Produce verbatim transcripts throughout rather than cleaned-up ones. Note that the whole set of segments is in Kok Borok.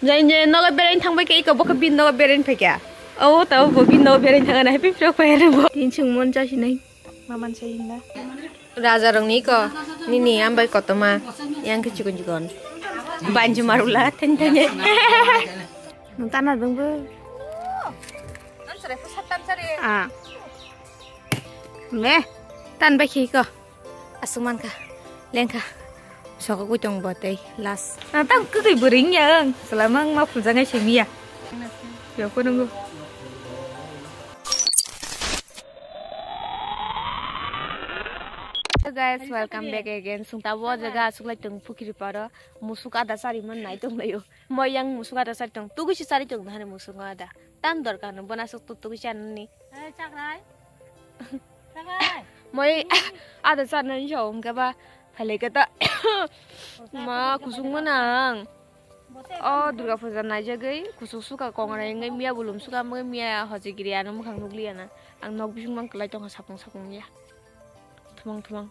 Jai je nogo berain thangbai khe iko bokhe bin nogo berain phaikha. O ta bo bin nogo berain thangana happy frog pai aro bo. Tin sung mon cha sinai. Maman sai hinna. Raja rong ni ko nini ambai kotoma yang khe chikon chikon. Banju marula ten ten. Nung tana dong bo. Ah. Me tan bai khe ko. Aswk mankha, lengkha. Sokogwi tong bo tei last. Ah, tang kwtwi bwrwi wngya ang. Chwla mang ma phuljaknai simi ya. Yoko nungo. Hello guys, welcome back again. Sung tabo jaga aswk lai tong pukhiri paro. Musuk ada sari man nai tong layo. Mo yang musuk ada sari tong. Tugui si sari tong nahani musuk ada. Tam dorkar no bona aswk tu tugui si anani. Moi ada sana ni jong ke ba phalai kata ma kusung manang. O Durga Puja naijagwi kusuk suka kongrai wngwi miya bulum suka wngwi miya hojigiri ano mukhang nukliya na. Ang nok bising mang kwlai tongkha sapung sapung ya. Thumang thumang.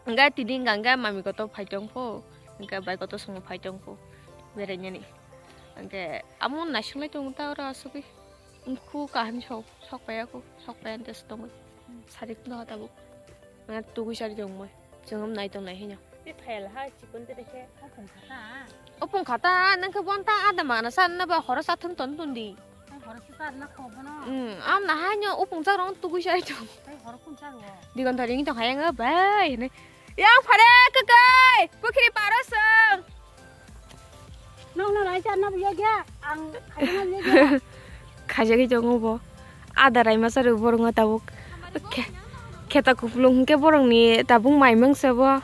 Hingke tini hingka hingke mami koto phai tongkho. Hingke bai koto songo phai tongkho. Berainani. Hingke amo naisunglai tongo ta oro asugwi. Wngkhu kaham sok, sok paiya kho, sok paiya hwnkhe se tongwi. Sari kheno tabuk. Tugui sari tongmoi. Chwng nai tongnai hino. Be phayal ha chikon te dekhe. Opung khata, nang khe bonta ada mana san na ba horo sathung ton ton di. Horo suka na kho bono. Hmm, am na ha nyo opung chak rong tugui sari tong. Horo kun chak ro. Digon thari ngi tong hayang bai hene. Yang phare kwkai, pukhiri paro song. Nokno raisa na biya gya, ang khaina biya gya. Khaijagwi tongo bo. Ada raima sari borokno tabuk. Khe-, kheta kupulung hwnkhe borokni tabuk maimang se bo.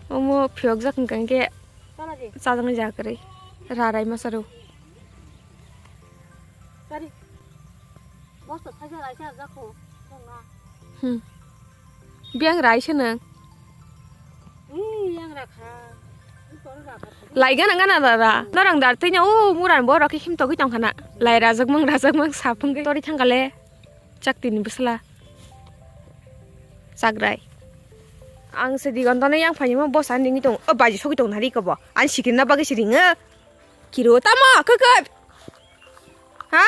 Omo phiyokjak hwnkha hwnkhe chajaknai jaga kwrwi. Ra raima sari. Sari. Bosta thaisa raisa jakho. Hmm. Biyang rai se nang. Hmm, yang rakha. Lai gana gana dada. Norang dar twi o muran bo rok him togwi tong khana. Lai rajak mang rajak mang sapung tori thang kale. Chak tini bwsla. Chak rai. Ang se digon tone yang phai mo bosa ning tong. O baji sogwi tong nari ko bo. An sikirna bagwi siringo. Kiro tamo khe khe. Ha?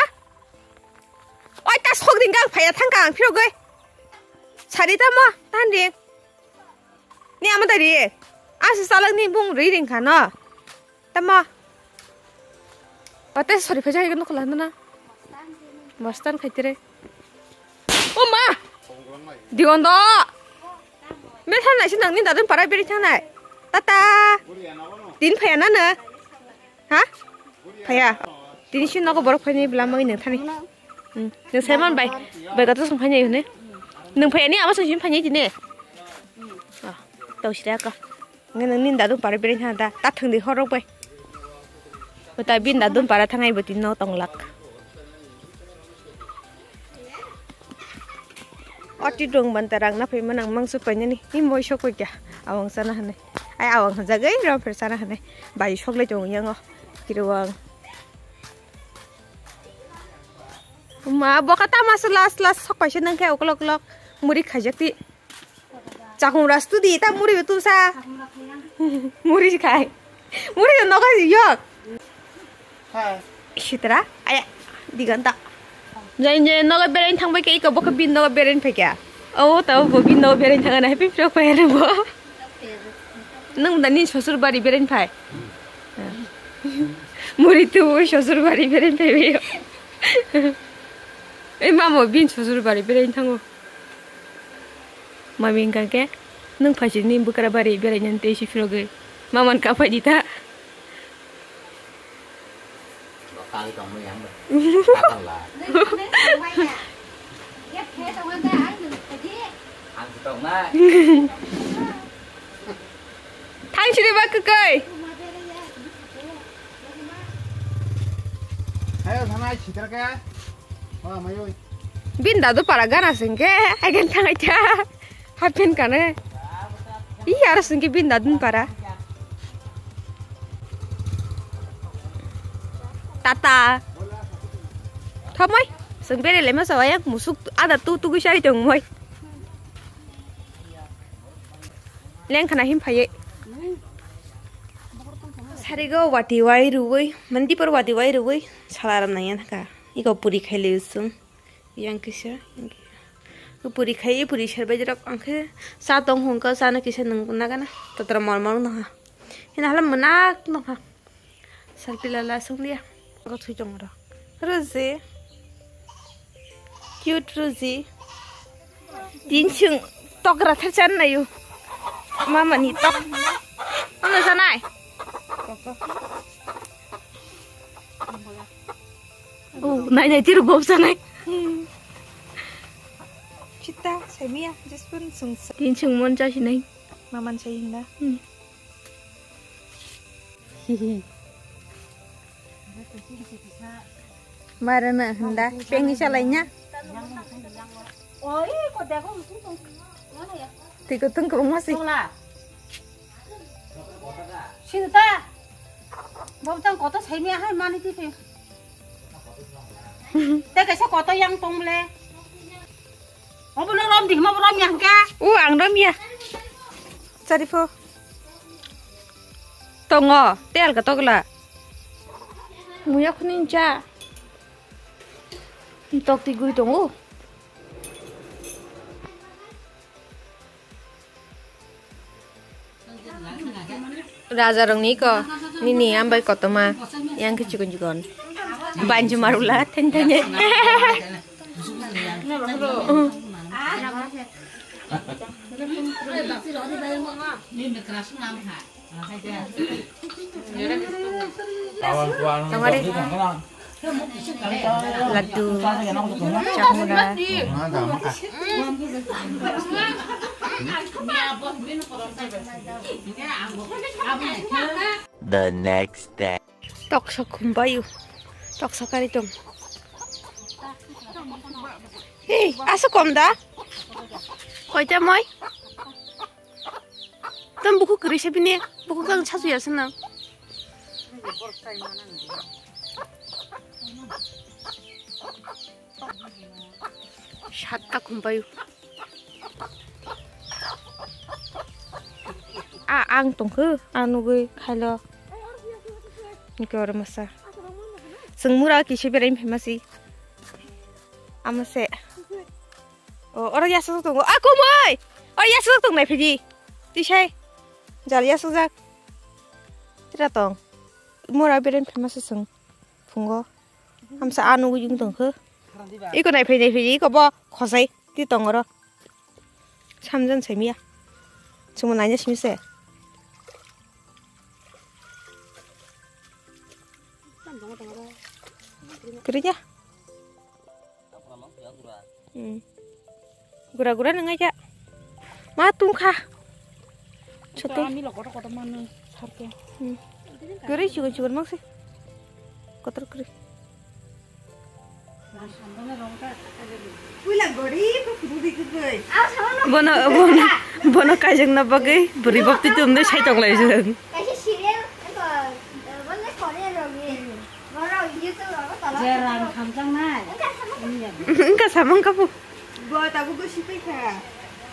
Oi ta sok ding gang phaya thang kang phiro goi. Sari tamo tan ding. Ni ama dari. Asi salak ni bung ri ring khano. Tamo. Pate sori phai jai no kala na. Bostan khai tere. O ma. Digon do. Me than nai si nang ni dadun parai beri than nai. Tata. Tin phaya na na. Ha? Phaya. Tini si nogo borok phaini bwla magi nang thani. Hmm. Nang sai man bai. Bai gato song phaini hune. Nang phaya ni ama song sim phaini tini. Ah, tau sira ka. Nang ni dadu pare bere ha da. Ta thang di horok bai. Uta bin dadu para thangai bo tini no tong lak. Oti dong ban ta rang na phai manang mangso painani. Ni moi sok koi kya. Awang sana hane. Ai awang hajagai ram pher sana hane. Bai sok lai tong yang o. Kirwang. Ma boka ta mas las las sok paisa nang khe uklok uklok. Muri khaijak ti. Chakung ras tu di ta muri tu sa. Muri khai. Muri no ga yok. Hai. Sitra, aya, diganta. Jai je nogo berain thang bai khe iko bokhe bin nogo berain phai kya. O ta bo bin nogo berain thang na happy frog phai ro bo. Nang da nin sosur bari berain phai. Muri tu sosur bari berain phai bai. Ei mamo bin sosur bari berain thango. Mami hingka khe, nwng phaisini bwkra bari berainani tei si phirogwi. Maman kaphai di ta. Bo kali tongmani ang bai. Kathal la. Ang si tong na. Thang sini ba kwkwi. Ayo, sana sitra khe. Wah, mayoi. Bin dadu para gana singke, agen thangai ta. Happen kane. Ih, aro singke bin dadun para. Tata. Thomoi, sing bere lema sawa yang musuk ada tu tu gusai tong moi. Leng khana him phaye. Arigo wati wai ruwi, mandi por wati wai ruwi, salaram nangya naka. Iko puri khai liu sung. Yang kisa, yang kisa. Puri khai, puri serbai jerok, angkhe sa tong hongka, sa no kisa nung nagana. Totra mor mor no ha. Hina hala manak no ha. Salpila la sung dia. Ko thui tong ro. Rosie. Cute Rosie. Din sung tok ra thar chan na yu. Mama ni tok. Ano sanai. Oh, nai nai tiru bob sanai. Chita, semia, just pun sung. Din sung mon cha sinai. Maman sai hinda. Hmm. Mara na hinda, pengi salainya. Tiko tungkrung masih. Sinta. Bob tang koto saimi ahai mani tipe. Te kaisa koto yang tong le. Obo no rom di, mo rom yang ka. U ang rom ya. Chari pho. Tongo, tel ka tokla. Muya khuni cha. Tok ti guri tongo. Raja rong ni ko nini ambai kotoma yang ke chikon chikon. Banju marula ten ten. Tongari. Laddu. Chakmura. The next day. Toksa khumbayu. Toksa kari tong. Hey, asa kom da? Koita moi? Tam buku kiri se bini, buku kang chasu ya senang. Satta khumbayu. A ang tongkhu, ang nugui khailo. Nike oro masa. Seng mura kisi berai phaimasi. Amase. O, oro yasuk tongo. A, kumui! Oro yasuk tong nai phidi. Tisai. Jal yasuk jak. Tira tong. Mura beren phema se sung. Phungo. Hamsa a nugui jung tong khe. Iko nai phidi, nai phidi, iko bo khosai. Ti tong oro. Samjan sai miya. Sumo nanya simi se. Kirinya. Hmm. Gura gura nang aja. Ma tungkha. Choto. Ami lo kotor kotor manu sarke. Hmm. Guri chugun chugun mangsi. Kotor guri. Puila gori ko kudu di kudu. Bono bono bono kajang na bagai beri bapti tum de sai tong lai jeng. Kaisa serial ko bono Korea rogi. Jerang khamjaknai. Wngkha samung kapu. Bo tabuk go sipai kha.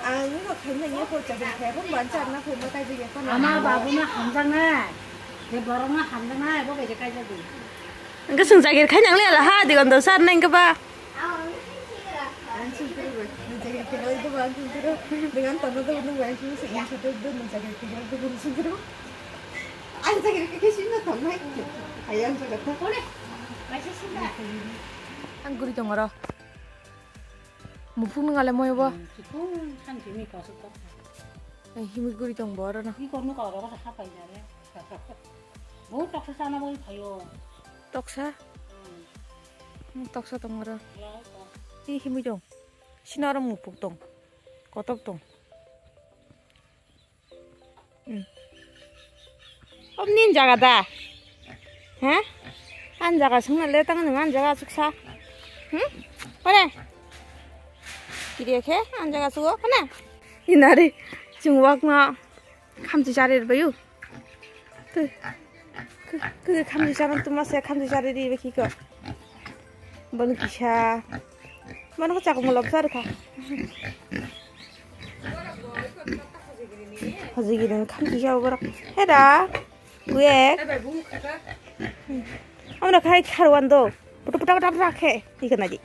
Ang no khaina ya po chakri kha. Bo ban charna po mo tai je ko. Ama babu na khamjaknai. Je borok na khamjaknai bo bai je kaijak di. Wngkha sung chakri khai nang le ala ha digon do sar nang ba. Ang sung kru ba. Chakri khai do ba sung kru. Dengan tono do no ba sung sung sung do no chakri khai do sung kru. Ang chakri khe simi no tongnai. Ayang jaga to. Ang guri tong oro. Muphung nung ale moyo bo. Hmm, chikung khan simi kosok to. Ai, himui guri tong bo oro no. Ni korno ka oro sa hapai na re. Bo toksa sana bo phayo. Toksa? Hmm. Hmm, toksa tong oro. Ya, to. Ni himui tong. Sina oro muphung tong. Kotok tong. Hmm. Om nin jaga da? Ha? An jaga sung na le tang nung an jaga suk sa. Hmm? Pare? Kiri khe an jaga sugo kana? Inari chungwak no khamchi chari bayu. Khamchi chari tuma se khamchi chari ri beki ko. Bon kisa. Mana ko chakung lobsa rwkha. Hojigini khamchi jao borok. Hera. Kuek. Amra khai kharwan do. Putu puta puta puta khe. Ikana di.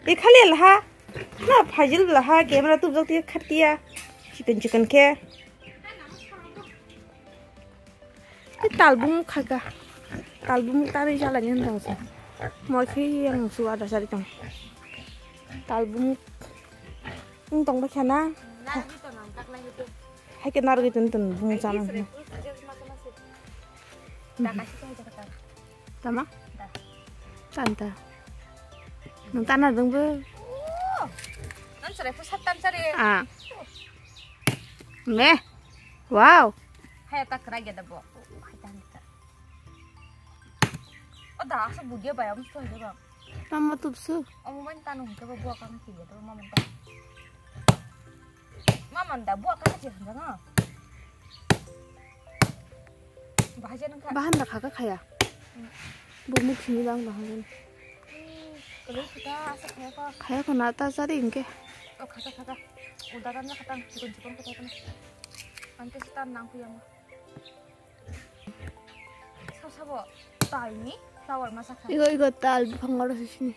Ikhali laha. Na phajil laha camera tubjak tiya khartiya. Chicken chicken khe. Talbung khaga. Talbung tari jalani hwn tong sa. Moi khe yang su ada sari tong. Talbung. Ung tong ba khana. Hai ke narwi tun tun bung chana. Tama? Tanta. Nung tana dong bu. Nan sere pusat tan sere. Ah. Me. Wow. Hai ta kra geda bo. Hai ta. O da asa budia bayam so geda. Tama tupsu. Omo man tanu hingke bo buak ang kiri to maman ta. Maman da buak ang kiri hingke no. Bahai jan ka. Bahan da khaka khaya. Hmm. Bo muk sini bang bahan jan. Hmm, kalau kita asa khaya ko. Khaya ko na ta sari hingke. Oh, khaka khaka. Udaran na katang, cikon cikon kata kena. Ante sitan nang puyang. Sabo talni flower masa kha. Igo, igo, tal buphang oro sini.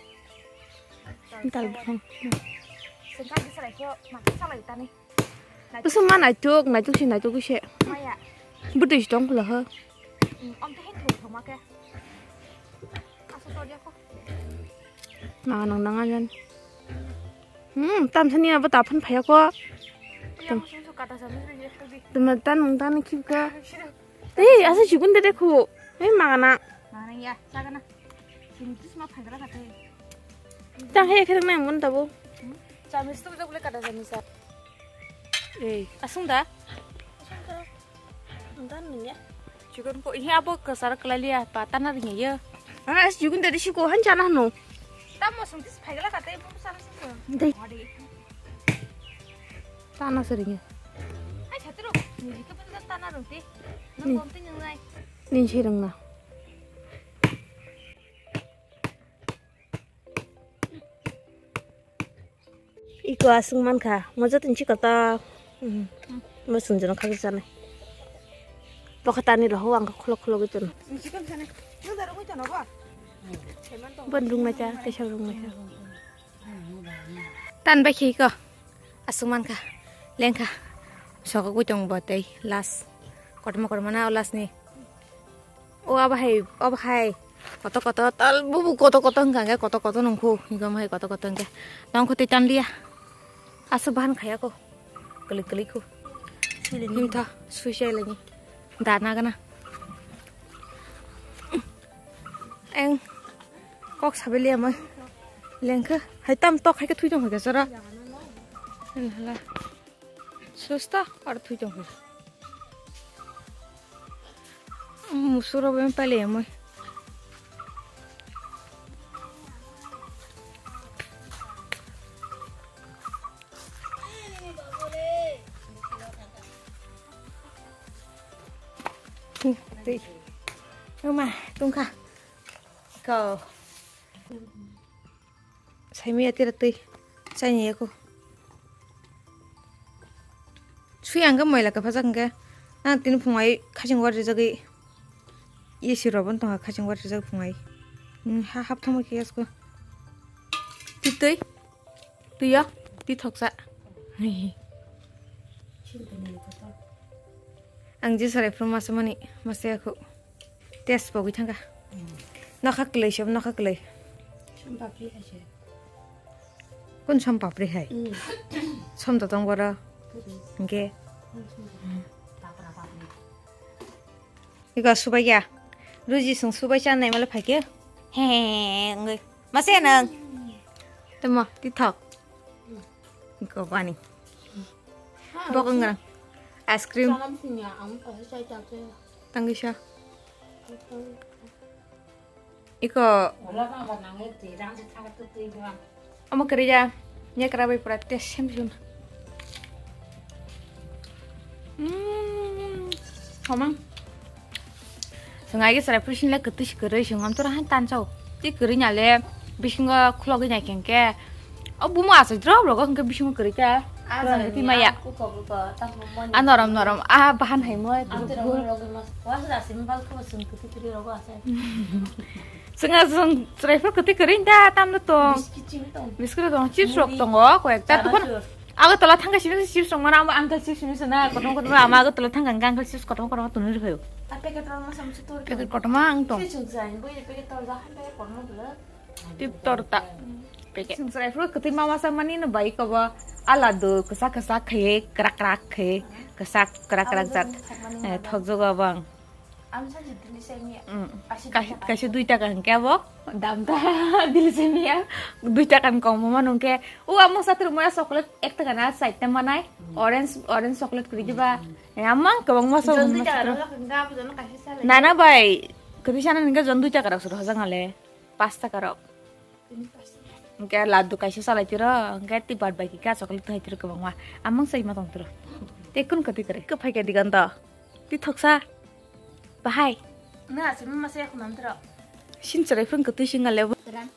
Tal buphang. Sengka di sarai ko mati salai tani. Kusu ma naituk, naituk si naituk kusi. Maya. Bwtwi si tong khula ho. Hmm, om te hin thuk thoma ke. Asu to dia ko. Nang nang nang ajan. Hmm, tam sani abo ta phan phaya ko. Yang sung sung kata sami sini ya tadi. Teman tan nang tan khip ka. Sini. Ei, asa chikun de dekho. Ei, magana. Magana ya, sagana. Sini tu semua phagala kata. Tang he khe nang mon tabo. Chamis tu boleh kata chamis. Ei, asung da? Asung da. Nang tan nang ya. Chikun ko, ihe abo kasar kelai liya, pa tana ringya. Ah, as chikun de siko han chana no. Tamo sung tis phagala kata, ibu sana sung. Dei. Tana sering ya. Ai, chatro, ni ke pun tana roti. Nang Ni. Kom tu nang nai. Nin sirang na. Iko asung mankha, mo joto ni chikon to, hmm, mo sung jono khagwi chanai. Pokhotani rok ang khulok khulok gwi tono. Bon rung mai cha, tei sab rung mai cha. Tan bai khe iko. Asung mankha, lengkha. Sokogwi tong bo tei last. Kotorma kotorma na o last ni. O abo hai, abo hai. Koto koto tal bubu koto koto hwnkha hwnkhe koto koto nungkhu. Hwnkhe omo hai koto koto hwnkhe. Nongkho tei tanliya. Aswk bahan khaya ko. Kwlwi kwlwi khu. Himtha sui sai lagi. Dana gana. Eng kok sabai liya moi. Lengkhe hai tam tok hai khe thui tong hai khe chora. Hala. Susta ar thui tong hai. Musuro ben pale moi. Tei. Uma, tungkha. Ko. Saimaya tira twi. Chaini yako. Sui ang khe moila kwphajak hwnkhe. Nang tini phungai khaching warijagwi. Isi rok bo tongkha khaching warijak phungai. Hmm, ha hap thangma khe yasko. Twi twi. Twi ya. Twi thoksa. Ang je sarai phuru masa mani masa yakho. Test pogwi thangkha. Hmm. Nokha kwlwi se, nokha kwlwi. Sampapri hai se. Kun sampapri hai? Hmm. Som to tong boro. Hmm. Hingke. Hmm. Iko subai ya. Ruji sung subai cha nai mala phaikhe. He, ngoi. Mase nang. Temo, tithok. Iko pani. Bokong nang. Ice cream. Salam sinya, ang pahai sai ta ke. Tangisa. Iko. Omo kwrwi ya. Nyakra bai pura test sem sem. Mm. Hamang. Swngai ge sarai phuru sinle kwtwi se kwrwi swngo amtwra han tan chao. Tei kwrwi nale bisingo khulogwi nai khe hwnkhe. O bumo achai drop rogo hwnkhe bisingo kwrwi khe. Ah, Kurang jadi maya. Kuko, kuko, tamo moni. Ah, norom, norom. Ah, bahan hai mo, Ang bul, tira bul. Rogo mas. Kuasa da sim bal ko sum kutu kutu rogo asa. Swnga sung chwrai phuru kwtwi kwrwi da tam no tong. Biskit chini tong. Biskit tong, chips rok Muri. Tongo, koi ekta Chana tukun. Chur. Agartala thangka simi chips rok mana, amo uncle chips simi sana, kotom kotom ama Agartala thangka uncle chips kotom kotom tunui rw phaio. Ah, packet rok ma sam chutur. Packet kotom ang tong. Si chung chai, bui packet tor da, packet kotom bla. Tip tor ta. Packet. Sung chwrai phuru kwtwi mama sa mani no bai kobo. Aladu kwsa kwsa khaye, krak krak khaye, kwsa krak krak jat. Eh, thokjogo abang. Ang sa jitini sa miya. Mm. Asi Kaisa, duita kaisa dui taka hwnkhe abo. Dam ta dili se miya. Dui taka ni kong mano hwnkhe. O amo sa turu moya chocolate ek taka na side ta manai. Orange, orange chocolate kwrwi diba. Eh, amang kwbangma sa. Jon dui taka rok hwnkhe abo jono kaisa sa lai. Nana bai. Kwtwi sana hwnkhe jon dui taka rok se rw hajak ale. Pas taka rok. Hwnkhe laddu kaisa salai tiro, hwnkhe tei bad bai khe chocolate hai tiro kwbangma. Amang sai ma tong tiro. Tei kun kwtwi kwrwi. Kwphai khe digan to. Tei thoksa. Bahai. Na, aswk masa yak nam tiro. Sin chwrai phung kwtwi singa lebu. Ran.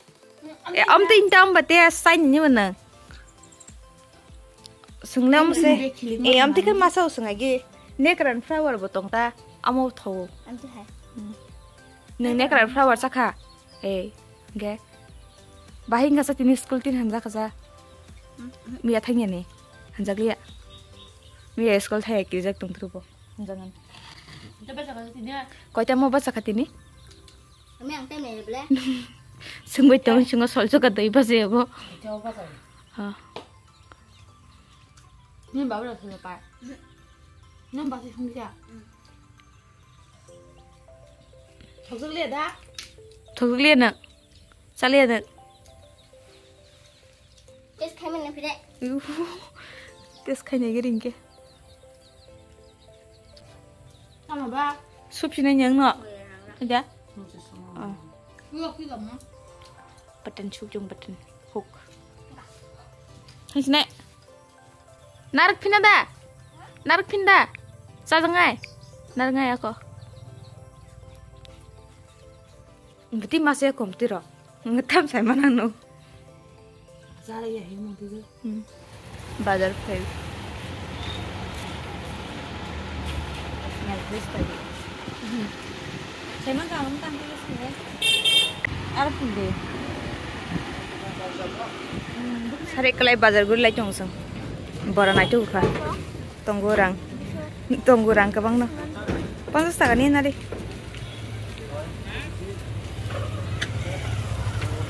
E, am tei inta am ba te sai ni mano. Swngle omo se. Nang nang de khili Eh, am tei khe mano. Masa o swnga gi. Nekran flower bo tong ta. Amo tho. Am tei hai. Hmm. Nang nekran flower chakha. Eh, ge. Bahai ngasa tini school tin hamja kaja. Hmm. Miya thangya ni. Hamjak liya. Miya school thaya kirijak tong trubo. Hamjagan. Ito ba chakha tini. Koita mo ba chakha tini? Kami ang tei mele ble. Sungbai tong singo solso ka doi ba je bo. Ito ba chakha. Ha. Nang babu rok thangwi pai. Nang basi thangwi ya. Thokjak liya da? Thokjak liya na. Chaliya na. Test khai manya phire. Test khai nai gari hingke. Tama ba? Sup sinai nyang no. Ada. Lo ki gam. Button, suk jong button. Hook. Hai sinai. Narak phina da? Narak phin da? Chajaknai? Naraknai ako. Bwtwi masa kom tiro. Ngwtam sai manang no. Chaya hi mo tiro. Hmm. Bazar phai. Nai, fresh phai. Saiman ka ang tang tang sini. Ar pinde. Sare kalai bazar guri lai tong sang. Bora nai tu kha. Tongo rang. Tongo rang kabang no. Panchas taka ni nari.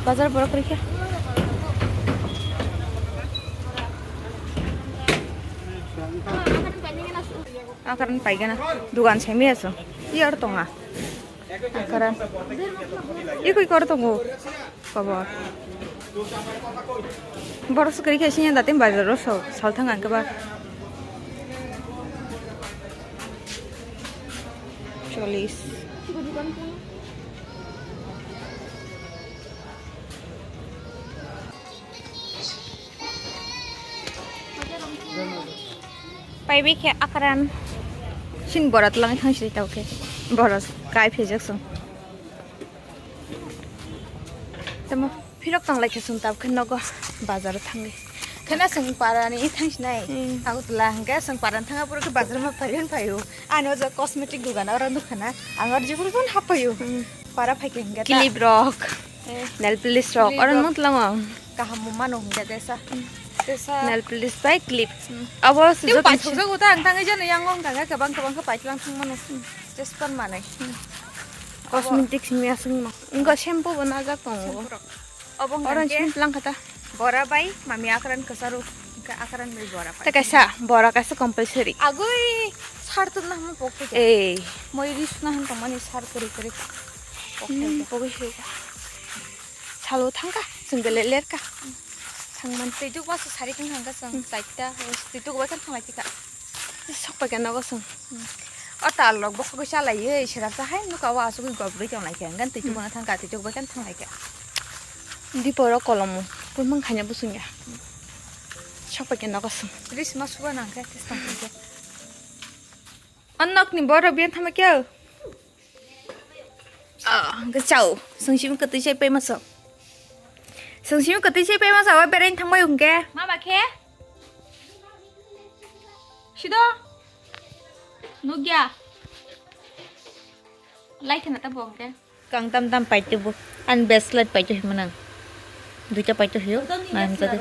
Bazar borok rikhe. Akaran paigana. Dugan semi aso. Iyar tonga. Akaran. Ikoi kor tongo. Kobo. Borok se kwrwi khe sini datim bazar o so salthang ang khe ba. Chollis. Paibai khe akaran. Sin bora twlangwi thang siri tao khe. Bora kai phejak song. Tamo phirok tong lai khe song tao khe nogo bazar o thangwi. Khena song para ni thang sinai. Hmm. Agutla hingke song para ni thanga pura khe bazar ma paiben paio. Ano jo cosmetic dugan oro nukha na. Ang oro jibun pun hap paio. Hmm. Para phai khe hingke ta. Clip rok. Eh. Nail polish rok. Clip oro rok. Nuklango. Kaham mo mano hingke tesa. Hmm. Tesa. Nail polish bai clip. Hmm. Abo se. Tei joto paithak jago ta ang tangwi jani yang wng kha khe kwbang kwbang khe paithak thang mano. Hmm. Just pan manai. Hmm. Abo. Cosmetics ni aswk no. Wngkha shampoo bo najak tongo. Shampoo rok. Obo hwnka Orange hwnkhe mint lang kha ta. Bora bai mami akran kwcharo, hwnkhe akran bai bora pai. Ta kaisa, bora kaisa compulsory. Agoi sar tubna hamo pok thai. Ei. Moi ri suna hwn tongmani sar kwrwi kwrwi. Pok thai Hmm, khe. Pogwi se. Salo thangkha, chwng bele lerkha. Thangman tei juk wasu sari thang thangkha chwng, hmm, chaita, tei juk bai khe thanglai thika. Sok pai khe nogo chwng. Hmm. O tal rok bokhogwi chalaiwi, serak ta hai nukha o asugwi gobgwi tong lai khe, hwnkhe twi tuk hmm, bono thangkha, twi tuk bai khe thang lai khe. Diporo kolomo, kwbang khaina bwswngya. Sok pai khe nogo chwng. Dress ma suba nang khe, tei tong khe. O nokni borok biyang thangma khe. Ah, hwnkhe chao. Sungsimi kwtwi chai paima chao. Sungsimi kwtwi chai paima chao, berai thangbai hwnkhe. Mama khe? Sido. Nugya. Lai khena ta bong ke. Kang tam tam paito bo. An best light paito hi manang. Duita paito hiyo. Nang tadi.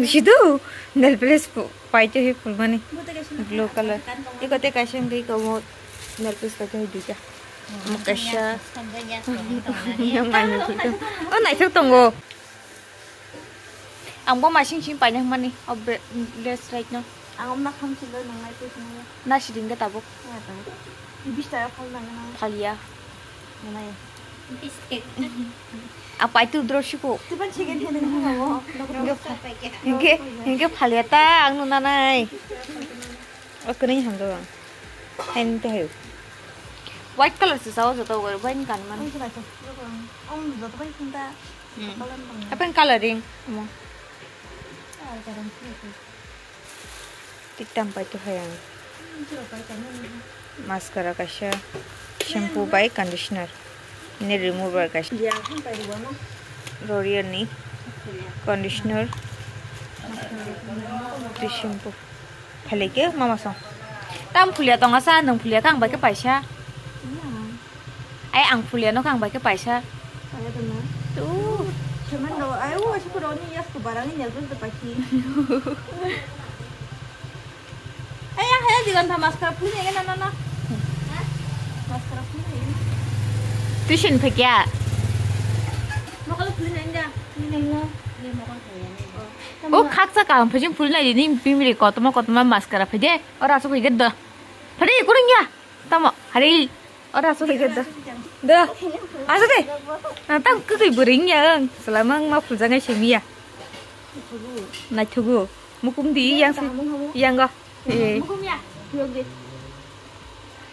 Sido. Nail polish po. Paito hi pulmani. Blue color. Iko te kaisa ngi ko mo nail polish paito hi duita. Mo kaisa. Yang ani duita. Oh, naithok tongo. Ang bo masing sing paina mani. Oh, be-, less right now. Ang omna khamsi lo nang naithok tongo. Na siding de tabuk. Ya, tabuk. Bis ta phal nang na. Phalia. Nai. Bistek. Apai tu dro siko. Tiban chicken hene nang na wo. Hingke pha-, hingke, hingke phalia ta ang nuna nai. O kene hamdo bang. Hain te hayo. White color se sao joto gore, white kan man. Ang joto bai kinta. Hmm. Color bang. Apa yang coloring? Amo. Ah, jarang sih. Tiktam pai tu hayang. Mascara kaisa, shampoo bai conditioner. Ini remover kaisa. L'Oreal ni conditioner. Tei shampoo. Phalike mama song. Tam phulia tonga sa, nung phulia kang bai ke paisa. Ai ang phulia no kang bai ke paisa. Kaya to na. Tu. Cuman do, ai wo si pura ni yas ko barang ni yas ko paki. Ai ya, hai digan tha maskara phuli ni na na na. Maskara phuli ni. Tuition phe kya? Mokol phuli ni ja. Ni na. Ni mokol phuli ni. O khaksa kaham phajing phuli nai ni bimri kotoma kotoma maskara phai de. Ora so phai de. Phai de kurang ya. Tamo, hari. Ora so phai de. Da. Aso de. Ah, tam kukui buring ya ang. Selamang ma phuljangai semiya. Naithugu. Mukum di yang si. Yang go. Eh. Mukum ya. Yok di.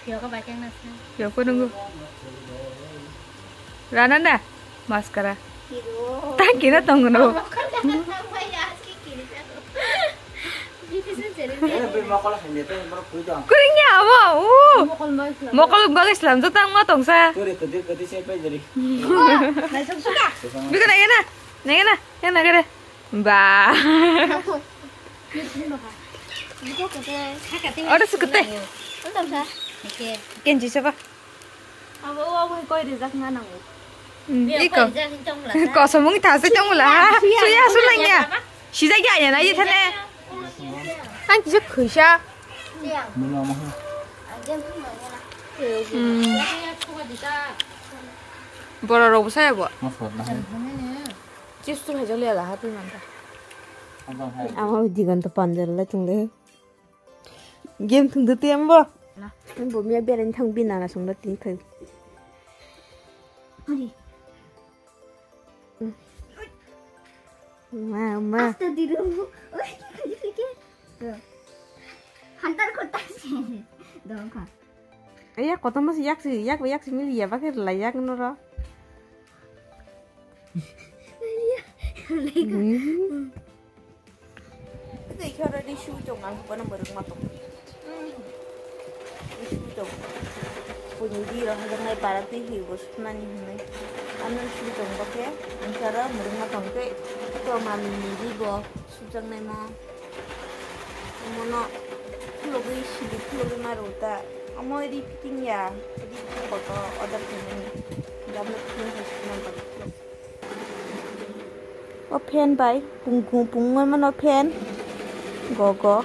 Yok ba keng nasa. Yok ko nunggu. Rana na. Maskara. Tang kina tongno. Kuringnya abo. Uh. Mokol bagai selam tu tang ma tongsa. Bika na yana. Na yana. Yana kare. Ba. Ora sukete. Kenji seba. Abo, abo, koi rijak na nango. Hmm, iko. Kosomung ta se tong la. Suya, suya, sulang ya. Sijak ya, ya, na, ya, thane. Ang kisa khuisa. Hmm. Boro rok bwsa ya bo. Chips tu hai jali ala ha tu manta. Ama digan to panjal la chung le. Game thung de tem bo. Na. Bo miya beren thang bina na sung da tin thang. Ani. Ma, ma. Asta diru. Oi, ki, ki, ki, ki. Hunter kota se. Dong kha. Iya, kotoma si yak si, yak, yak si mili ya, bakir la yak noro. Iya. Hmm. Tei khe oro ri sui tong, ang bono mwrwkma tong. Ri sui tong. Buini ri rok hajaknai para twi hi bo suknani hinwi. Ano sui tong bo khe, ang khe oro mwrwkma tong tei to mami ni ri bo sukjaknai mo. Mono khulogwi sidi khulogwi ma rw ta. Omo ri fitting ya, ri fitting kotor order khainani. Gamla fitting hai suknani bagwi. O fan bai pung pung pung mano fan. Go go.